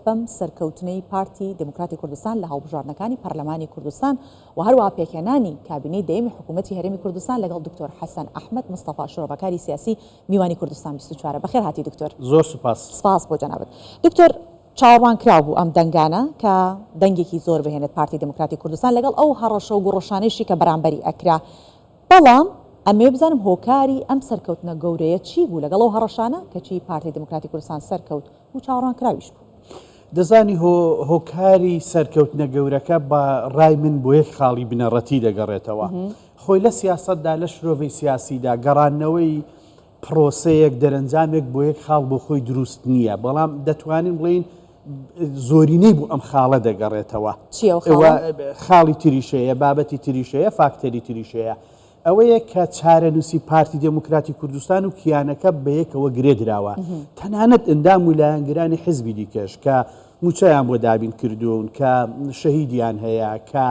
بەم سەرکەوتنەی پارتی دێموکراتی کوردستان لە هەڵبژاردنەکانی پەرلەمانی کوردستان و هەروەها پێکهێنانی کابینەی دەیەمی حکوومەتی هەرێمی کوردستان لەگەڵ دکتۆر حەسەن ئەحمەد مستەفا شرۆڤەکاری سیاسی میوانی کوردستان 24 بەخێر هاتی دکتۆر. زۆر سوپاس. سپاس بۆ جەنابت دکتۆر. چاوەڕوانکراو بوو ئەم دەنگانە کە دەنگێکی زۆر بهێنێت پارتی دێموکراتی کوردستان لەگەڵ ئەو هەڕەشە و گوڕەشانەیشی کە بەرامبەری ئەکرا بەڵام ئەمەوێ بزانم هۆکاری ئەم سەرکەوتنە گەورەیە چی بوو لەگەڵ ئەو هەڕەشانە کەچی پارتی دێموکراتی کوردستان سەرکەوت و چاوەڕوانکراویش بوو. دەزانی هۆ هۆکاری سەرکەوتنە گەورەکە بە ڕای من بۆ یەک خاڵی بنەڕەتی دەگەڕێتەوە. خۆی لە سیاسەتدا لە شرۆڤەی سیاسیدا گەڕاندنەوەی پڕۆسەیەک دەرەنجامێک بۆ یەک خاڵ بۆ خۆی دروست نییە بەڵام دەتوانین بڵێین زۆرینەی بۆ ئەم خاڵە دەگەڕێتەوە. چییە ئەو خاڵە؟ خاڵی تریشەیە، بابەتی تریشەیە، فاکتەری تریشەیە. ئەوەیە کە چارەنووسی پارتی دێموکراتی کوردستان و کیانەکە بەیەکەوە گرێ دراوە. تەنانەت ئەندام و لایەنگرانی حیزبی دیکەش کە مووچەیان بۆ دابین کردوون، کە شەهیدیان هەیە، کە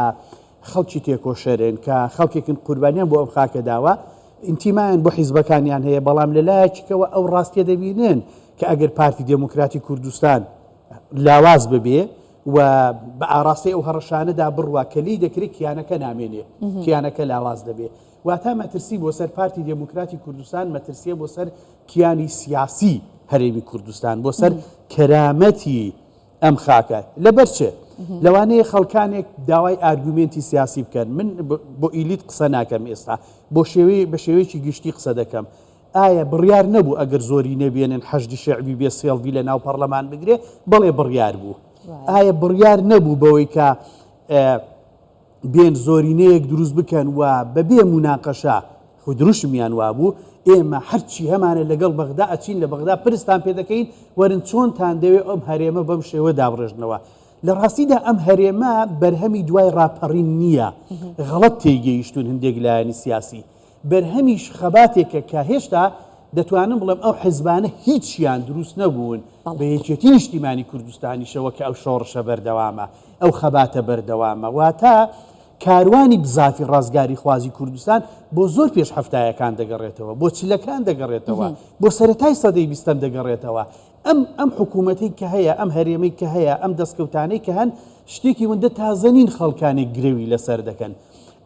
خەڵکی تێکۆشەرن، کە خەڵکێکن قوربانیان بۆ ئەم خاکە داوە، ئینتیمایان بۆ حیزبەکانیان هەیە، بەڵام لە لایەکیکەوە ئەو ڕاستیە دەبینن کە ئەگەر پارتی دێموکراتی کوردستان لاواز ببێ و بە ئاراستەی ئەو هەڕەشانەدا بڕوا کە لێی دەکرێ کیانەکە نامێنێ، کیانەکە لاواز دەبێ. واتە مەترسی بۆ سەر پارتی دێموکراتی کوردستان مەترسیە بۆ سەر کیانی سیاسی هەرێمی کوردستان، بۆ سەر کەرامەتی ئەم خاکە. لەبەر چ؟ لەوانەیە خەڵکانێک داوای ئارگومێنتی سیاسی بکەن. من بۆ ئیلیت قسە ناکەم ئێستا، بۆ شێوەی بە شێوەیەکی گشتی قسە دەکەم. ئایا بڕیار نەبوو ئەگەر زۆری نەبێنن حەشدی شەعبی بێ سێڵڤی لە ناو پەڕلەمان بگرێ؟ بەڵێ بڕیار بوو. ئایا بڕیار نەبوو بەوەی کە بێن زۆرینەیەک دروست بکەن و بەبێ موناقەشە، خۆ دروشمیان وابوو، ئێمە هەرچی هەمانە لەگەڵ بەغدا ئەچین لە بەغدا پرستان پێ دەکەین، وەرن چۆنتان دەوێ ئەم هەرێمە بەم شێوە دابڕێژنەوە. لە ڕاستیدا ئەم هەرێمە بەرهەمی دوای ڕاپەڕین نییە، غەڵەت تێیگەیشتوون هەندێک لایەنی سیاسی. بەرهەمیش خەباتێکە کە هێشتا دەتوانم بڵێم ئەو حزبانە هیچیان دروست نەبوون بە یەکێتی نیشتیمانی کوردستانیشەوە کە ئەو شۆڕشە بەردەوامە، ئەو خەباتە بەردەوامە. واتە کاروانی بزافی ڕازگاریخوازی کوردستان بۆ زۆر پێش حەفتایەکان دەگەڕێتەوە، بۆ چلەکان دەگەڕێتەوە، بۆ سەرەتای سەدەی بیستەم دەگەڕێتەوە. ئەم ئەم حکوومەتەی کە هەیە، ئەم هەرێمەی کە هەیە، ئەم دەستکەوتانەی کە هەن، شتێکی وندە تازە نین خەڵکانێک گرەوی لەسەر دەکەن.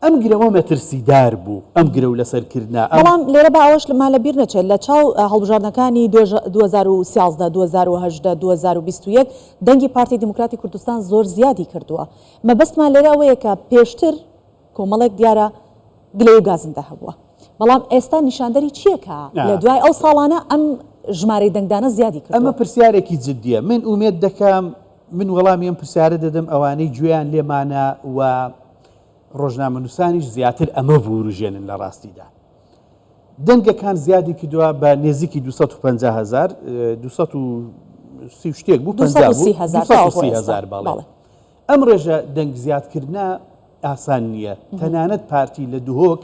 ئەم گرەوە مەترسیدار بوو، ئەم گرەو لەسەر کردنە، ئەم. بەڵام لێرە با ئەوەش مان لە بیر نەچێت لە چاو هەڵبژاردنەکانی 2013، 2018، 2021 دەنگی پارتی دیموکراتی کوردستان زۆر زیادی کردووە. مەبەستمان لێرە ئەوەیە کە پێشتر کۆمەڵێک دیارە گلەیی و گازندە هەبووە، بەڵام ئێستا نیشاندەری چییە کە لە دوای ئەو ساڵانە ئەم ژمارەی دەنگدانە زیادی کردووە؟ ئەمە پرسیارێکی جدییە. من ئومێد دەکەم، من وەڵامی ئەم پرسیارە دەدەم ئەوانەی گوێیان لێمانە و ڕۆژنامەنووسانیش زیاتر ئەمە بوروژێنن لە ڕاستیدا. دەنگەکان زیادی کردووە بە نێزیکی 250 هەزار، 230 و شتێک بوو، 50 بوو، 230 هەزار بەڵێ. ئەم ڕێژە دەنگ زیادکردنە ئاسان نییە، تەنانەت پارتی لە دهۆک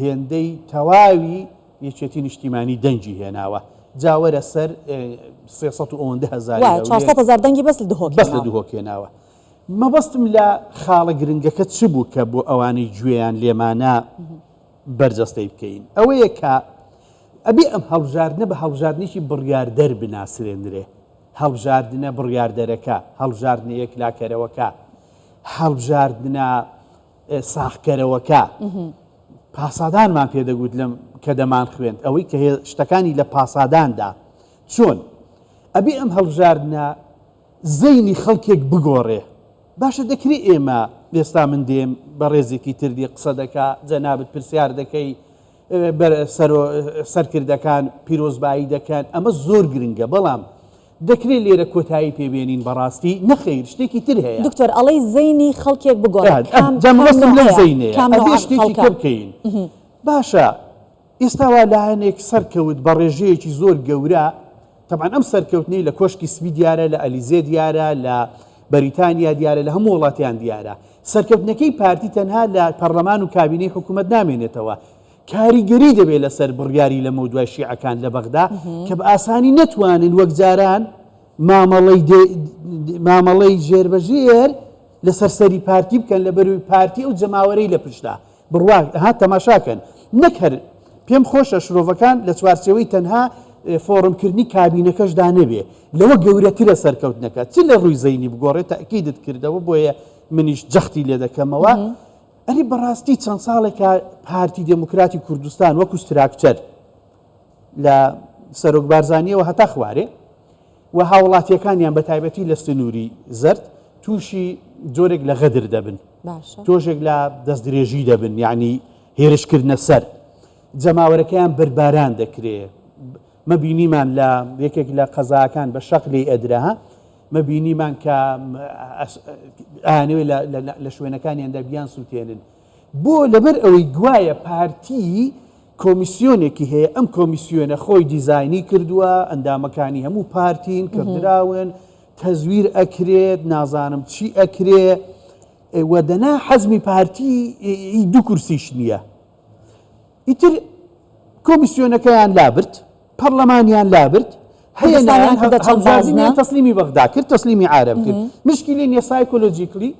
هێندەی تەواوی یەکێتی نیشتیمانی دەنگی هێناوە، جا وەرە سەر 300 و ئەوەندە هەزاری وایە، 400 هەزار دەنگی بەس لە دهۆک بەس لە دهۆک هێناوە. مەبەستم لە خاڵە گرنگەکە چ بوو کە بۆ ئەوانەی گوێیان لێمانە بەرجەستەی بکەین ئەوەیە کە ئەبێ ئەم هەڵبژاردنە بە هەڵبژاردنێکی بڕیاردەر بناسرێنرێ. هەڵبژاردنە بڕیاردەرەکە، هەڵبژاردنە یەکلاکەرەوەکە، هەڵبژاردنە ساغکەرەوەکە. پاسادانمان پێ دەگوت لەم کە دەمانخوێند ئەوەی کە شتەکانی لە پاساداندا چۆن ئەبێ ئەم هەڵبژاردنە زەینی خەڵکێک بگۆڕێ. باشە دەکرێ ئێمە ئێستا من دێم بەڕێزێکی تر دێ قسە دەکا جەنابت پرسیار دەکەی سەرکردەکان پیرۆزبایی دەکەن ئەمە زۆر گرنگە بەڵام دەکرێت لێرە کۆتایی پێ بێنین بەڕاستی نەخیر شتێکی تر هەیە. دکتۆر ئەڵێی زەینی خەڵکێک بگۆڕێ کام جا مەبەستم لەو زەینەیە ئەبێ شتێکی کە بکەین باشە ئێستا وا لایەنێک سەرکەوت بە ڕێژەیەکی زۆر گەورە تەبعەن ئەم سەرکەوتنەی لە کۆشکی سپی دیارە، لە ئەلیزێ دیارە، لە بەریتانیا دیارە، لە هەموو وڵاتیان دیارە. سەرکەوتنەکەی پارتی تەنها لە پەڕلەمان و کابینەی حکوومەت نامێنێتەوە، کاریگەری دەبێت لەسەر بڕیاری لەمەودوای شیعەکان لە بەغدا کە بە ئاسانی نەتوانن وەک جاران مامەڵەی مامەڵەی ژێربەژێر لەسەر سەری پارتی بکەن لەبەروی پارتی ئەو جەماوەرەی لە پشتە بڕوا ها تەماشاکەن نەک هەر پێم خۆشە شرۆڤەکان لە چوارچێوەی تەنها فۆڕمکردنی کابینەکەشدا نەبێ. لەوە گەورەترە سەرکەوتنەکە. چ لە ڕووی زەینی بگۆڕێ، تەئکیدت کردەوە، بۆیە منیش جەختی لێ دەکەمەوە. ئەرێ بەڕاستی چەند ساڵێکە پارتی دێموکراتی کوردستان وەکوو ستراکچەر لە سەرۆک بارزانییەوە هەتا خوارێ و هاوڵاتییەکانیان بە تایبەتی لە سنووری زەرد تووشی جۆرێک لە غەدر دەبن. تۆژێک لە دەستدرێژی دەبن، یانی هێرشکردنە سەر. جەماوەرەکەیان بەردباران دەکرێ. مە بینیمان لە یەکێک لە قەزاکان بە شەق لێی ئەدرا، مە بینیمان کە ئەیانەوێ لە شوێنەکانیاندا بیانسووتێنن. بۆ؟ لەبەر ئەوەی گوایە پارتی کۆمیسیۆنێکی هەیە، ئەم کۆمیسیۆنە خۆی دیزاینی کردووە، ئەندامەکانی هەموو پارتین، کڕدراون، تەزویر ئەکرێت، نازانم چی ئەکرێ و دەنا حەزمی پارتی دوو کورسیش نییە. ئیتر کۆمیسیۆنەکەیان لابرد، پەڕلەمانیان لابرد، هەیە کوردستانیان کردە چەند هەڵبژاردنیان بازنە. تەسلیمی بەغدا کرد، تەسلیمی عارەب کرد. مشکیلەی نییە سایکۆلۆجیکلی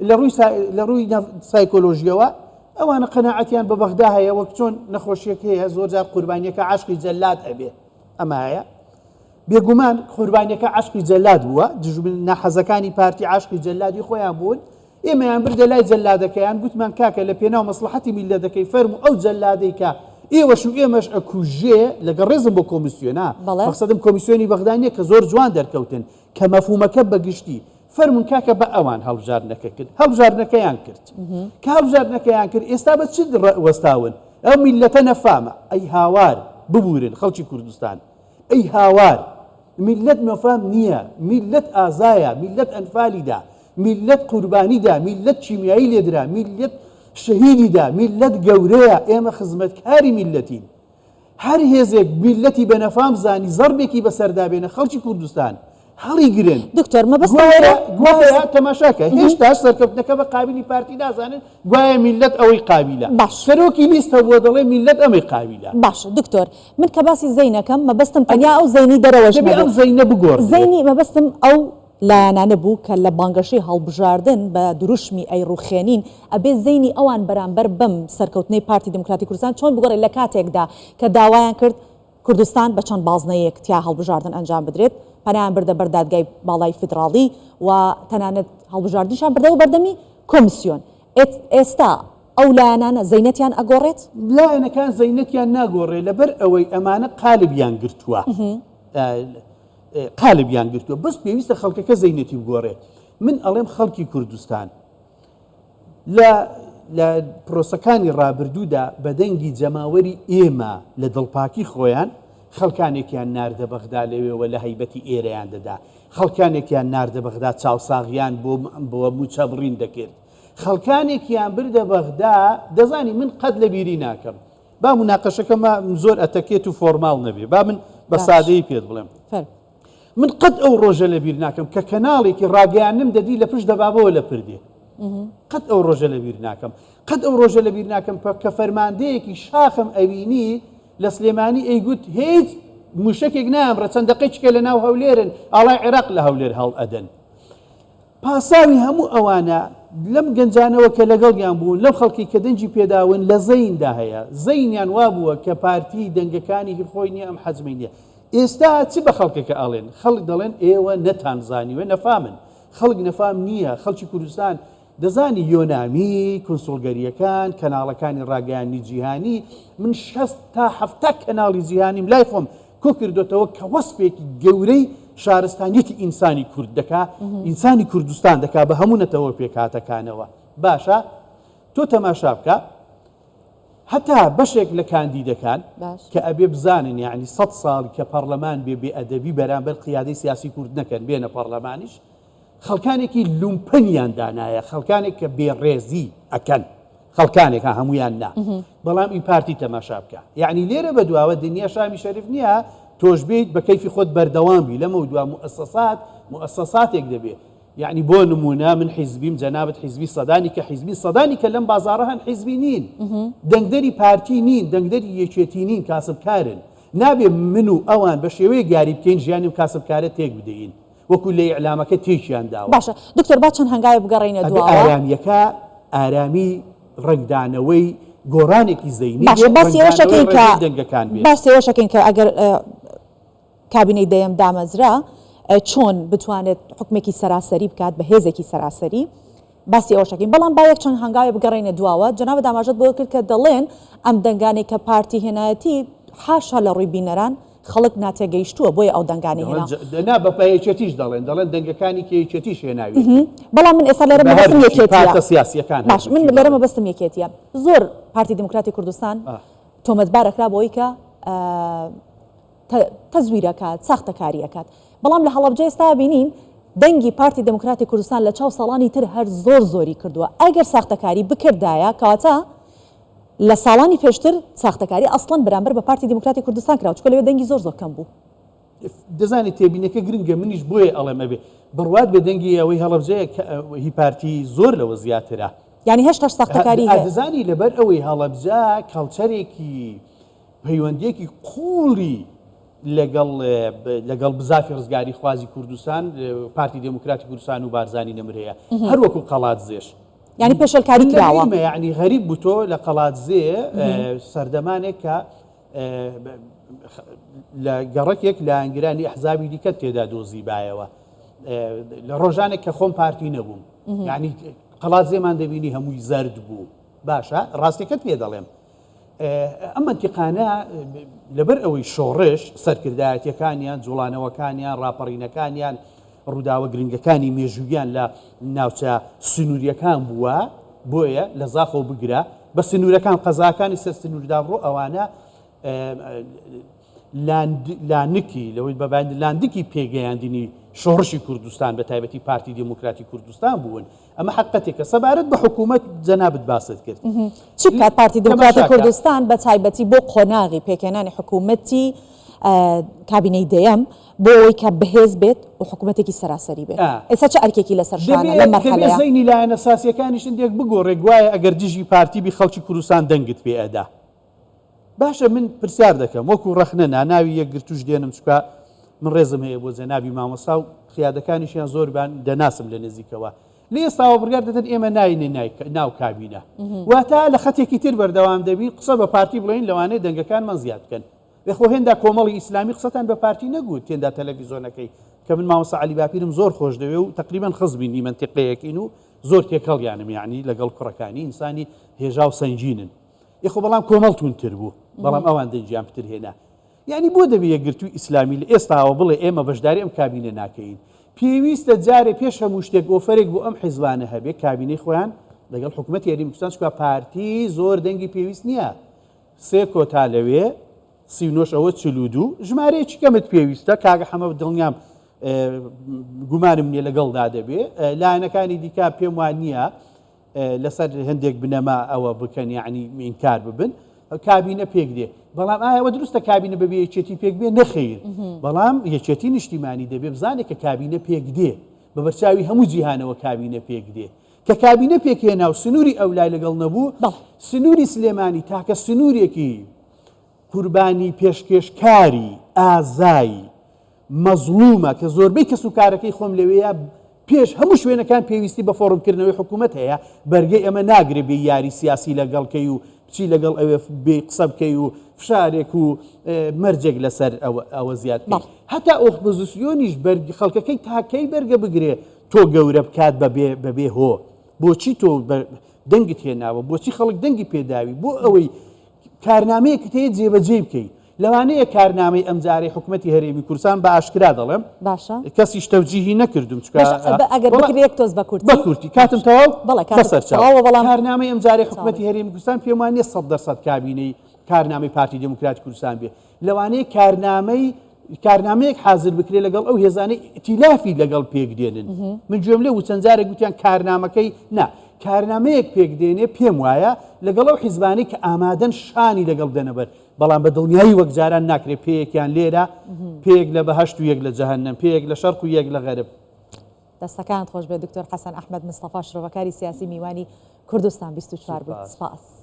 لە ڕووی لە ڕووی سایکۆلۆژیەوە ئەوانە قەناعەتیان بە بەغدا هەیە، وەک چۆن نەخۆشیەک هەیە زۆر جار قوربانیەکە عاشقی جەلاد ئەبێ، ئەمە هەیە. بێگومان قوربانیەکە عاشقی جەلاد بووە، دژمن ناحەزەکانی پارتی عاشقی جەلادی خۆیان بوون، ئێمەیان بردە لای جەلادەکەیان گوتمان کاکە لە پێناو مەسڵەحەتی میللەتەکەی فەرموو ئەو جەلادەی کە ئێوەش و ئێمەش ئەکوژێ لەگەڵ ڕێزم بۆ کۆمیسیۆنا بەڵێ. مەقسەدم کۆمیسیۆنی بەغدا نیە کە زۆر جوان دەرکەوتن کە مەفهومەکە بە گشتی فەرموون کاکە بە ئەوان هەڵبژاردنەکە کرد هەڵبژاردنەکەیان کرد کە هەڵبژاردنەکەیان کرد ئێستا بە چ وەستاون ئەو میللەتە نەفامە ئەی هاوار ببورن خەڵکی کوردستان ئەی هاوار میللەت نەفام نییە، میللەت ئازایە، میللەت ئەنفالی دا، میللەت قوربانی دا، میللەت کیمیایی لێدرا، میللەت شەهیدی دا، میللەت گەورەیە، ئێمە خزمەتکاری میللەتین. هەر هێزێک میللەتی بە نەفام زانی زەربێکی بەسەردا بێنە خەڵکی کوردستان هەڵیگرن. دکتۆر مەبەستم گوایە لێرە گوایە تەماشاکە هێشتاش سەرکەوتنەکە بە قابیلی پارتی نازانن گوایە میللەت ئەوەی قابیلە. باش. سەرۆکی لیست هەبووە دەڵێ میللەت ئەمەی قابیلە. باشە دکتۆر من کە باسی زەین ئەکەم مەبەستم تەنیا ئەو زەینی دەرەوەش دەبێ ئەم نەبوو. زەینە بگۆڕدرێت. زەینی مەبەستم ئەو لایەنانە بوو کە لە بانگەشەی هەڵبژاردن بە دروشمی ئەیڕوخێنین ئەبێ زەینی ئەوان بەرامبەر بەم سەرکەوتنەی پارتی دیموکراتی کوردستان چۆن بگۆڕێت لە کاتێکدا کە داوایان کرد کوردستان بە چەند بازنەیەک تیا هەڵبژاردن ئەنجام بدرێت پەنایان بردە بەر دادگای باڵای فیدڕاڵی و تەنانەت هەڵبژاردنیشان بردەوە بەردەمی کۆمسیۆن ئێستا ئەو لایەنانە زەینەتیان ئەگۆڕێت؟ لایەنەکان زەینەتیان ناگۆڕێ لەبەر ئەوەی ئەمانە قالبیان گرتووە قالبیان گرتووە بەس پێویستە خەڵکەکە زەینەتی بگۆڕێ من ئەڵێم خەڵکی کوردستان لە لە پرۆسەکانی ڕابردوودا بە دەنگی جەماوەری ئێمە لە دڵپاکی خۆیان خەڵکانێکیان ناردە بەغدا لەوێوە لە هەیبەتی ئێرەیان دەدا خەڵکانێکیان ناردە بەغدا چاوساغیان بۆ بۆ مووچەبڕین دەکرد خەڵکانێکیان بردە بەغدا دەزانی من قەت لە بیری ناکەم با موناقەشەکەمە زۆر ئەتەکێت و فۆرماڵ نەبێ با من بە سادەیی پێت بڵێم من قەت ئەو ڕۆژە لە بیر ناکەم کە کەناڵێکی ڕاگەیانم دەدی لە پشت دەبابەوە لە پردێ قەت ئەو ڕۆژە لە بیر ناکەم قەت ئەو ڕۆژە لە بیر ناکەم کە فەرماندەیەکی شاخم ئەوینی لە سلێمانی ئەیگوت هیچ موشەکێک نامرە چەند دقیقێکە لە ناو هەولێرن ئاڵای عێراق لە هەولێر هەڵ ئەدەن پاساوی هەموو ئەوانە لەم گەنجانەوە کە لەگەڵیان بوون، لەم خەڵکەی کە دەنگی پێداون لە زەیندا هەیە. زەینیان وابووە کە پارتی دەنگەکانی هی خۆی نییە، ئەم حەجمەی نییە. ئێستا چ بە خەڵکەکە ئەڵێن؟ خەڵک دەڵێن ئێوە نەتانزانیوە، نەفامن. خەڵک نەفام نییە، خەڵکی کوردستان دەزانی یۆنامی، کونسوڵگەرییەکان، کەناڵەکانی ڕاگەیاندنی جیهانی، من 60 تا 70 کەناڵی جیهانیم لای خۆم کۆکردۆتەوە کە وەسفێکی گەورەی شارستانیەتی ئینسانی کورد دەکا، ئینسانی کوردستان دەکا بە هەموو نەتەوە پێکهاتەکانەوە. باشە تۆ تەماشا بکە هەتا بەشێک لە کاندیدەکان کە ئەبێ بزانن یعنی سە ساڵ کە پەڕلەمان بێ بێ ئەدەبی بەرامبەر قیادەی سیاسی کورد نەکەن بێنە پەڕلەمانیش خەڵکانێکی لومپەنیان دانایە، خەڵکانێک کە بێڕێزی ئەکەن، خەڵکانێک ها هەموویان نا، بەڵام ئی پارتی تەماشا بکە، یەعنی لێرە بەدواوە دنیا شامی شەریف نییە تۆش بێیت بە کەیفی خۆت بەردەوام بی، لەمەودوا موئەسەسات موئەسەساتێک دەبێ، یەعنی بۆ نموونە من حیزبیم جەنابت حیزبی سەدانی کە حیزبین سەدانی کە لەم بازاڕە هەن حیزبی نین، دەنگدەری پارتی نین، دەنگدەری یەکێتی نین، کاسبکارن، نابێ من و ئەوان بە شێوەیەک یاری بکەین ژیانی ئەم کاسبکارە تێک بدەین. وەکو لە ئیعلامەکە تێکیان داوە. باشە دکتۆر با چەند هەنگاوێ بگەڕێینە ئەبێ دواوە. ئارامیەکە ئارامی ڕەنگدانەوەی گۆڕانێکی زەینی باشە بێ، باسی ئەوەش ڕەنگدانەوەی ئەکەین کە ڕێژەی دەنگەکان بێ. باسی ئەوەش ئەکەین کە ئەگەر. کابینەی دەیەم دامەزرا چۆن بتوانێت حکومێکی سەراسەری بکات بە هێزێکی سەراسەری باسی ئەوەش ئەکەین بەڵام با یەک چەند هەنگاوێ بگەڕێینە دواوە جەنابت ئاماژەت بۆ کرد کە دەڵێن ئەم دەنگانەی کە پارتی هێنایەتی حاشا لە ڕووی بینەران خەڵک ناتێگەیشتووە بۆیە ئەو دەنگانەی هێنا. نا بە بە یەکێتیش دەڵێن دەڵێن دەنگەکانی کە یەکێتیش هێناویەتی. بەڵام من ئێستا لێرە مەبەستم یەکێتیە. پارتە سیاسیەکان باش من لێرە مەبەستم یەکێتیە زۆر پارتی دیموکراتی کوردستان تۆمەتبار ئەکرا بەوەی کە تەزویر ئەکات، ساختەکاری ئەکات. بەڵام لە هەڵەبجە ئێستا ئەبینین دەنگی پارتی دێموکراتی کوردستان لە چاو ساڵانی تر هەر زۆر زۆری کردووە. ئەگەر ساختەکاری بکردایە کەواتە لە ساڵانی پێشتر ساختەکاری ئەسڵەن بەرامبەر بە پارتی دێموکراتی کوردستان کراوە چونکە لەوێ دەنگی زۆر زۆر کەم بوو. دەزانی تێبینەکە گرنگە منیش بۆیە ئەڵێم ئەبێ بڕوات بێ دەنگی ئەوەی هەڵەبجەیە کە هی پارتی زۆر لەوە زیاترە. یانی هێشتاش ساختەکاری هەیە. دەزانی لەبەر ئەوەی هەڵەبجە کەڵچەرێکی پەیوەندییەکی قووڵی لەگەڵ لەگەڵ بزافی ڕزگاریخوازی کوردستان، پارتی دێموکراتی کوردستان و بارزانی نەمر هەیە. هەر وەکوو قەڵادزێش. یانی پێشێلکاری کراوە. من لە بیرمە یانی غەریب بوو تۆ لە قەڵادزێ سەردەمانێک کە لە گەڕەکێک لایەنگرانی ئەحزابی دیکەت تێدا دۆزیبایەوە. لە ڕۆژانێک کە خۆم پارتی نەبووم. یانی قەڵادزێمان دەبینی هەمووی زەرد بوو. باشە ڕاستیەکەت پێ دەڵێم. ئەم مەنتیقانە لەبەر ئەوەی شۆڕش، سەرکردایەتیەکانیان، جوڵانەوەکانیان، ڕاپەڕینەکانیان، ڕووداوە گرنگەکانی مێژوویان لە ناوچە سنووریەکان بووە، بۆیە لە زاخۆ بگرە بە سنوورەکان قەزاکانی سەر سنووردا بڕۆ ئەوانە لانکی لەوەی بە لاندکی پێگەیاندنی شۆڕشی کوردستان بە تایبەتی پارتی دێموکراتی کوردستان بوون. ئەمە حەقیقەتێکە. سەبارەت بە حکوومەت جەنابت باست کرد. چی بکات پارتی دیموکراتی کوردستان بە تایبەتی بۆ قۆناغی پێکهێنانی حکوومەتی کابینەی دەیەم بۆ ئەوەی کە بەهێز بێت و حکوومەتێکی سەراسەری بێت؟ ئێستا چ ئەرکێکی لەسەر شانە لەم مەرحەلەیە؟ دەبێ زەینی لایەنە ساسییەکانیش هەندێک بگۆڕێ، گوایە ئەگەر دژی پارتی بی خەڵکی کوردستان دەنگت پێ ئەدا. باشە من پرسیار دەکەم وەکو ڕەخنە نا ناوی یەکگرتووش دێنم چونکە من ڕێزم هەیە بۆ جەنابی مامۆستا و قیادەکانیشیان زۆر بان دەناسم لە نزیکەوە لە ئێستاوە بڕیار دەدەن ئێمە ناینە ناو کابینە واتە لە خەتێکی تر بەردەوام دەبین قسە بە پارتی بڵێین لەوانەیە دەنگەکانمان زیاد بکەن خۆ هێندا کۆمەڵی ئیسلامی قسەتان بە پارتی نەگوت تێندا تەلەڤیزۆنەکەی کە من مامۆستا عەلی باپیرم زۆر خۆش دەوێ و تقریبا خزمین نیمەنتیقەیەکین و زۆر تێکەڵیانم یعنی لەگەڵ کوڕەکانی ئینسانی هێژا و سەنگینن ئێ خۆ بەڵام کۆمەڵ توندتر بوو بەڵام ئەوان دەنگیان پتر هێنا یعنی بۆ دەبێ یەکگرتووی ئیسلامی لە ئێستاوە بڵێ ئێمە بەشداری ئەم کابینە ناکەین پێویستە جارێ پێش هەموو شتێک ئۆفەرێک بۆ ئەم حیزبانە هەبێ کابینەی خۆیان لەگەڵ حکوومەتی هەرێمی کوردستان چونکە پارتی زۆر دەنگی پێویست نییە سێ کۆتا لەوێ 39 ئەوە 42 ژمارەیەکی کەمت پێویستە کاکە حەمە دڵنیام گومانم نییە لەگەڵدا دەبێ لایەنەکانی دیکە پێم وان نییە لەسەر هەندێک بنەما ئەوە بکەن یعنی ئینکار ببن کابینە پێک دێ بەڵام ئایا ئەوە دروستە کابینە بەبێ یەکێتی پێک بێ نەخیر بەڵام یەکێتی نیشتیمانی دەبێ بزانێت کە کابینە پێک دێ بە بەرچاوی هەموو جیهانەوە کابینە پێک دێ کە کابینە پێکهێنا و سنووری ئەو لای لەگەڵ نەبوو سنووری سلێمانی تاکە سنوورێکی قوربانی پێشکێشکاری ئازای مەزڵومە کە زۆربەی کەسوکارەکەی خۆم لەوێیە پێش هەموو شوێنەکان پێویستی بە فۆڕم کردنەوەی حکوومەت هەیە بەرگەی ئەمە ناگرێ بێ یاری سیاسی لەگەڵ کەی و بچی لەگەڵ ئەوێ بێ قسە بکەی و فشارێک و مەرجێک لەسەر ئەوە زیاد بکەی هەتا ئۆپۆزیسیۆنیش بەرگ خەڵکەکەی تاکەی بەرگە بگرێ تۆ گەورە بکات بەبێ بەبێ هۆ بۆچی تۆ دەنگت هێناوە بۆچی خەڵک دەنگی پێداوی بۆ ئەوەی کارنامەیەکت هەیە جێبەجێی بکەی لەوانەیە کارنامەی ئەمجارەی حکومەتی هەرێمی کوردستان بە ئاشکرا دەڵێم باشە کەسیش تەوجیهی نەکردوم چونکە باشە ئە ئەگەر بکرێ یەک تۆز بە کورتی بە کورتی کاتم تەواو بەڵێ کاتت بەسەرچاو تەواوە بەڵام کارنامەی ئەمجارەی حکومەتی هەرێمی کوردستان پێم وانیە 100% کابینەی کارنامەی پارتی دێموکراتی کوردستان بێ لەوانەیە کارنامەی کارنامەیەک حازر بکرێت لەگەڵ ئەو هێزانەی ئیتیلافی لەگەڵ پێک دێنن من گوێم لێ بوو چەند جارێک گوتیان کارنامەکەی نا کارنامەیەک پێک دێنێ پێم وایە لەگەڵ ئەو حیزبانەی کە ئامادەن شانی لەگەڵ بدەنە بەر بەڵام بە دڵنیایی وەک جاران ناکرێت پێیەکیان لێرە پێیەک لە بەهەشت و یەک لە جەهەنەم پێیەک لە شەرق و یەک لە غەرب. دەستەکانت خۆش بێت دکتۆر حەسەن ئەحمەد مستەفا شرۆڤەکاری سیاسی میوانی کوردستان 24 بوویت سپاس.